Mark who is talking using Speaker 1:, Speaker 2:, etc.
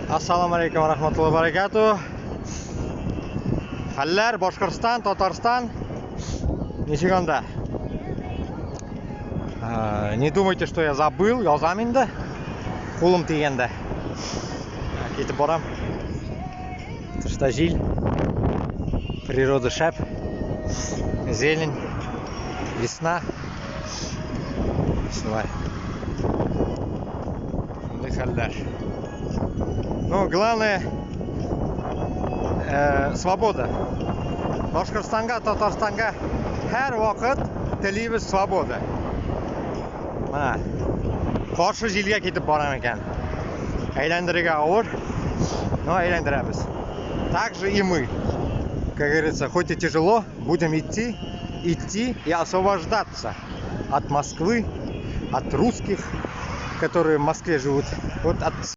Speaker 1: Ассаламу алейкум ва рахматуллахи ва баракату. Хәлләр, Башкортстан, Татарстан. Ничек анда? Не думайте, что я забыл, язам инде. Кулым тигәндә. Китеп барам. Тышта җил. Природа шәп. Зелень. Весна. Шулай. Шундый хәлләр. Ну, главное, свобода. Башкортстанга, Татарстанга һәр вакыт телибез свобода. Менә. Каршы җилгә китеп барам икән. Әйләндерергә авыр, но әйләндерәбез. Так же и мы. Как говорится, хоть и тяжело, будем идти, идти и освобождаться от Москвы, от русских, которые в Москве живут, вот от